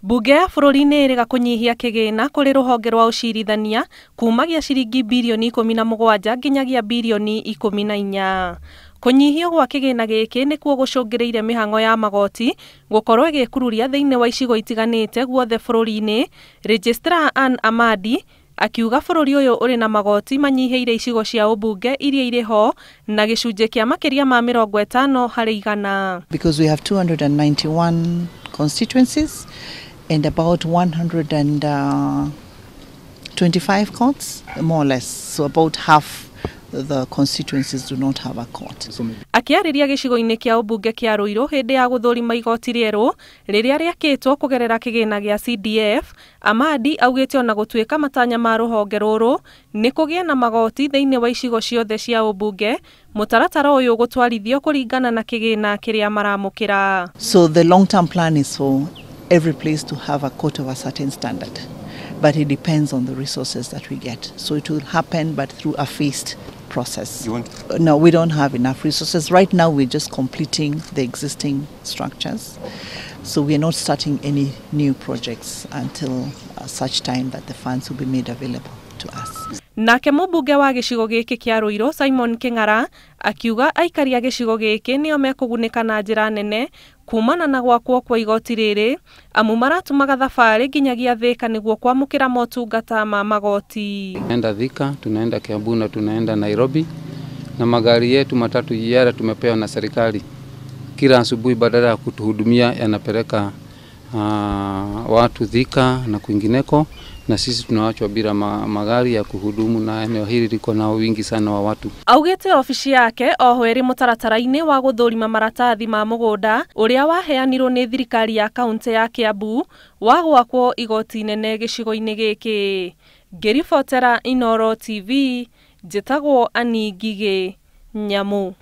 Bunge ya bũrũri nĩ ĩrĩga kũnyihia kĩgĩna kũrĩ rũhonge rwa ũcirithania kumagia ciringi birioni 17 nginyagia birioni 14. Kũnyihio gwa kĩgĩna gĩkĩ nĩkuo gũcũngĩrĩirie mĩhang'o ya magoti gũkorwo ĩgĩkururia thĩinĩ wa icigo itiganĩte guothe bũrũri-inĩ. Registrar Anne Amadi akiuga bũrũri ũyũ ũrĩ na magoti manyihĩire icigo cia ũmbunge iria irĩ ho na gĩcunjĩ kĩa makĩria ma 50%. Because we have 291 constituencies and about 125 courts, more or less. So about half the constituencies do not have a court. Akĩarĩria gĩcigo-inĩ kĩa ũmbunge kĩa Ruiru hĩndĩ ya gũthũrima igoti rĩerũ rĩrĩa rĩakĩtwo kũgerera kĩgĩna gĩa CDF, Amadi augĩte ona gũtuĩka matanya ma rũhonge rũrũ nĩ kũgĩe na magoti thĩinĩ wa icigo ciothe cia ũmbunge, mũtaratara ũyũ ũgũtwarithio kũringana na kĩgĩna kĩrĩa maramũkĩra. So the long term plan is for every place to have a court of a certain standard, but it depends on the resources that we get. So it will happen, but through a phased process. No, we don't have enough resources. Right now we're just completing the existing structures. So we are not starting any new projects until such time that the funds will be made available to us. Nake mũmbunge wa gĩcigo gĩkĩ kĩa Ruiru Simon King'ara akiuga aikari a gĩcigo gĩkĩ nĩo mekũgunĩka na njĩra nene kumana na gwakwo kwa igoti rĩrĩ amu maratumaga thabarĩ nginyagia Thika nĩguo kwamũkĩra motungata ma magoti. Tunaenda Thika, tunaenda Kiambu na tunaenda Nairobi na magari yetu matatu yale tumepewa na serikali. Kila asubuhi badala ya kutuhudumia yanapeleka watu Thika na kwingineko, na sisi tunawachwa bila magari ya kuhudumu, na eneo hili liko na wingi sana wa watu. Augite ofici yake oho ĩrĩ mũtaratara-inĩ wa gũthũrima maratathi ma mũgũnda ũrĩa waheanirwo nĩ thirikari ya kaunti ya Kiambu wa gwakwo igoti nene gĩcigo-inĩ gĩkĩ. Ngĩribotera Inooro TV, njĩtagwo Annie Ngigĩ Nyamu.